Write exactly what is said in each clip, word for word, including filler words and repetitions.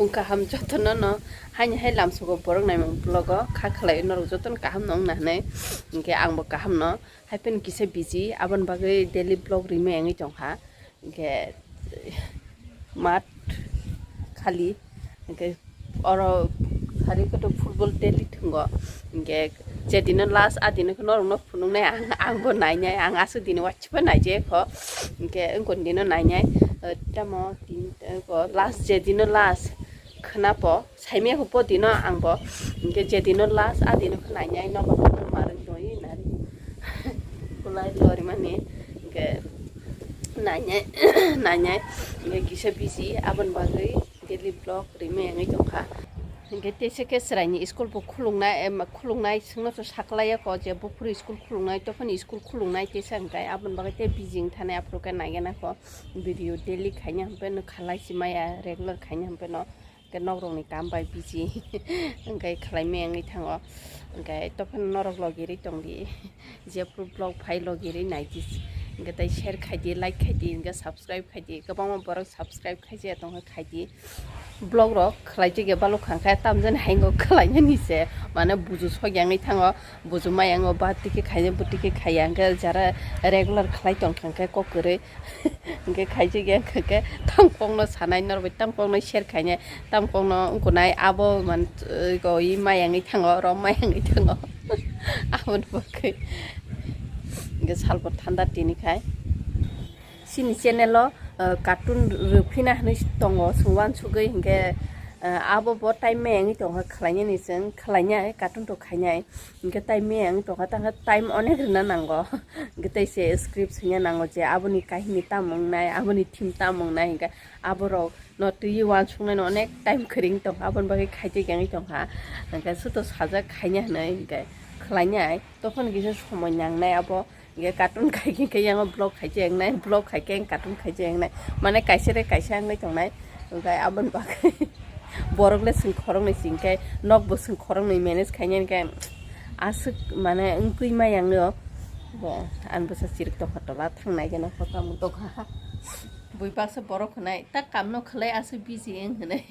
Phung kaham jotono no, haini hai lamsogo borok naimung vlog o kha khlai norok jotono kaham no wngna hinwi, hinkhe angbo kaham no, hai phano kisa busy, aboni bagwi daily vlog rimwi wngwi tongkha, hinkhe mat khali, hinkhe oro sari kotor football daily thwngo, hinkhe je dino last a dino khe norokno phunuknai ang, angbo nainai, ang aswk dini waisa pha naijak kho, hinkhe wngkon dino nainai, tamo tin, last je dino last khwna po, saimaya kho po dino ang bo, hinkhe je dino last a dino khe nainai nogo marwk doi nari kulai lorimani, hinkhe nainai nainai hinkhe kisa busy aboni bagwi daily vlog rimwi wngwi tongkha. Hinkhe teisa khe chwraini school bo khuluknai, em, khuluknai chwngno to saklaiya kho je buphuru school khuluknai, tophani school khuluknai teisa hinkhe aboni bagwi tei busy wngthanai aphuru khe naigena kho. Video daily khaina hwnpheno khalai si maya, regular khaina hwnpheno hwnkhe nokrokni kam bai busy hwnkhe khlaimaya wngwi thango. Hwnkhe tophano norok logirwi tongdi, jephru vlog phai logirwi naidi, hwnkhe tei share khaidi, like khaidi, hwnkhe subscribe khaidi, kwbangma borok subscribe khaijak tongkha khaidi. Vlog rok khlaijak ya balok kha hwnkhe tamjani haino khlainani se, mane buju sokya wngwi thango. Buju maya wngwi ba tike khaina, bo tike khaiya, hwnkhe jara regular khlai tongkha hwnkhe kok kwrwi. Hwnkhe khaijak ya, hwnkhe tamkokno sanai norok bai tamkokno share khainai, tamkokno wngkunai abo man, goi maya wngwi thango, oro maya wngwi thango. Aboni bagwi hwnkhe salbo thanda tini khai. Chini channel o, ah, cartoon rwphina hinwi tongo, chwng uansugwi hwnkhe, ah, abo bo time maya wngwi tongkha khlainani chwng khlainai, cartoon rok khainai. Hwnkhe time maya wng tongkha, tangkhe time onek rwna nango. Hwnkhe tei se script swina nango je aboni kahini tamo wngnai, aboni theme tamo wngnai, hwnkhe aborok no twiwi uansuknai no onek time kwrwi wng tongkha, aboni bagwi khaijak ya wngwi tongkha. Hwnkhe soto sajak khaina hinwi hwnkhe khlainai, tophano kisa somoi nangnai abo, hwnkhe cartoon khai khe, hwnkhe yango vlog khaijak ya wngnai, vlog khai khe cartoon khaijak ya wngnai, mane kaisa re kaisa wngwi tongnai, hwnkhe aboni bagwi. Borok le chwng khoroknwi se hinkhe, nok bo chwng khoroknwi manage khainai hinkhe, aswk mane wngwi maya wngwi o. Bo ani bwsa chirik tongkha tola thangnai gana kho tamo tongkha. Bui baksa borok hwnai, "Ta kamno khlai aswk busy wng?" hwnwi.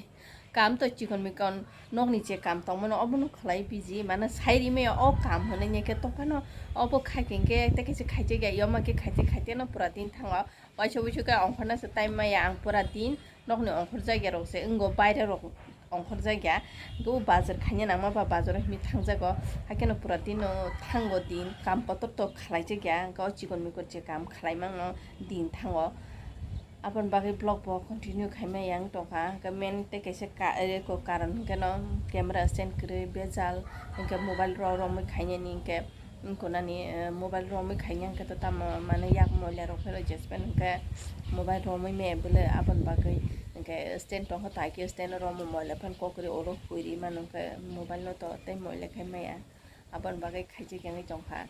Kam to chikon mikon nokni je kam tongmano obono khlai busy, mane sai rimaya o kam hwnwi hinkhe tophano obo khai khe hinkhe tei kaisa khaijak ya, yoma khe khaite khaite no pura din thango. Waisa wuisu khe ongkhorna se time maya ang pura din nokni ongkhorjak ya rok se wngo, baire rok ongkhorjak ya. Hwnkhe o bazar khaina nangma ba bazar o hinwi thangjago, haikhe no pura din no thango din, kam kotor to khlaijak ya, hwnkhe o chikon mikon je kam khlai mano din thango. Aboni bagwi vlog bo continue khaima yang tongkha, hwnkhe main tei kaisa ka-, eko karon hwnkhe no camera stand kwrwi bejal, hwnkhe mobile rw-, romwi khainani hwnkhe. Wngkha nani, eh, mobile romwi khaina hwnkhe to tamo mane yak moila rok phano jespen hwnkhe mobile romwi maya bwle aboni bagwi hwnkhe stand tongkha tai khe stand romo moila phano kokri oro huiri mano hwnkhe mobile no to tei moila khai maya aboni bagwi khaijak wngwi tongkha.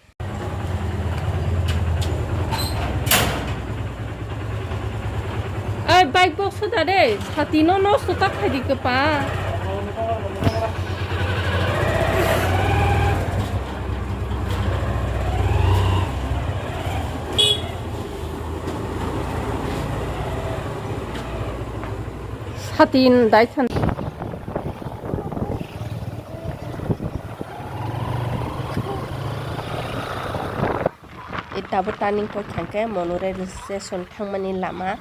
Ai bike box da de sati no nosto ta khaidi kwpa. Satin dai than. Tabuk turning point thangkhe Monu railway station thangmani lama.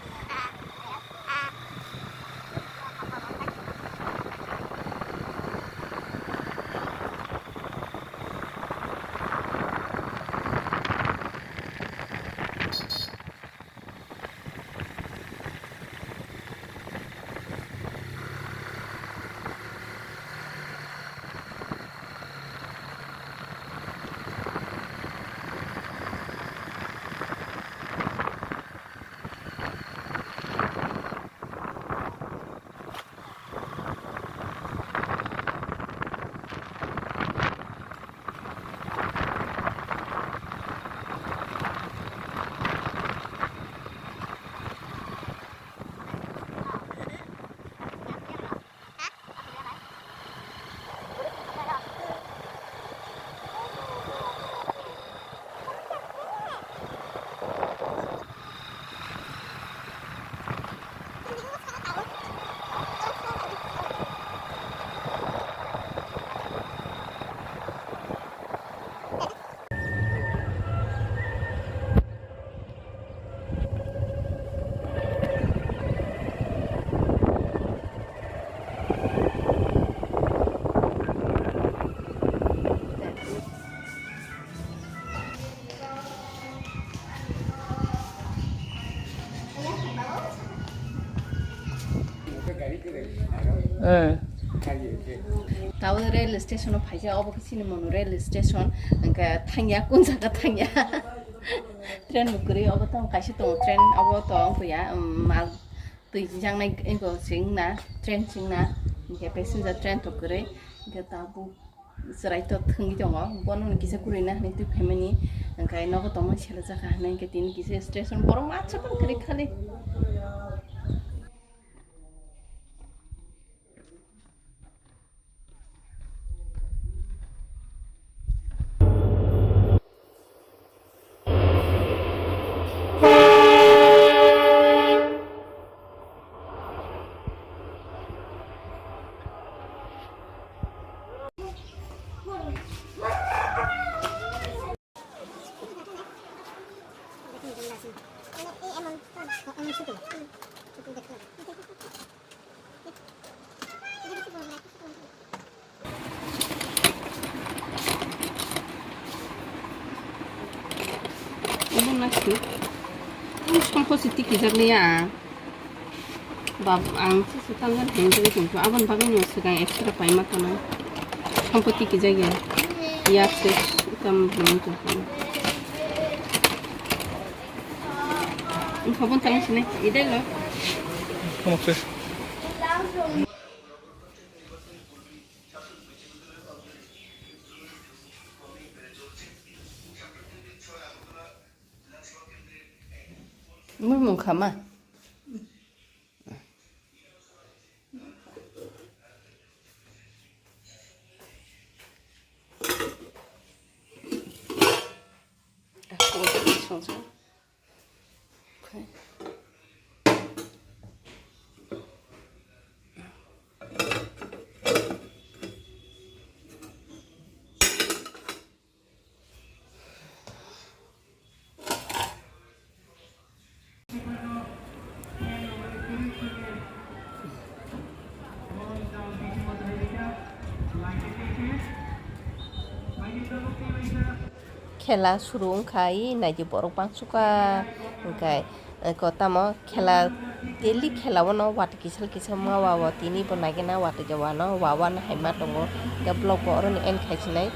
Eh. Tabo rail station o phaikhe, obo khe chini mano rail station, hwnkhe thangya, kun jaga thangya. Train bo kwrwi, obo tamo kaisa tongo train, obo to wngya, um, mal twi jaknai ego chwngna, train chwngna, hwnkhe passenger train to kwrwi, hwnkhe tabuk chwrai to thwngwi tongo, bono kisa kwrwina hinwi twi phaimani, hwnkhe nogo tongma selajak hinwi hwnkhe tini kisa station borok masa tong kwrwi khali. Obo na si. Obo sompo si tiki jak liya. Bab, ang si si tanggal heng jagui tongkha. Aboni bagwi no swkang extra paima tongo. Sompo tiki jak ya. Ya se tam bini tongkha. Ang sabun tang sini. Idai lo. Oke. Mui mung kha ma. Khela suru wngkha, i naidi borok bangsuka, hwnkhe, eko tamo khela, daily khela o no wati kisa kisa ma wa o, tini bo nagina wati ja wano, wa wano hai ma tongo, hwnkhe vlog bo oro ni end khai sinai.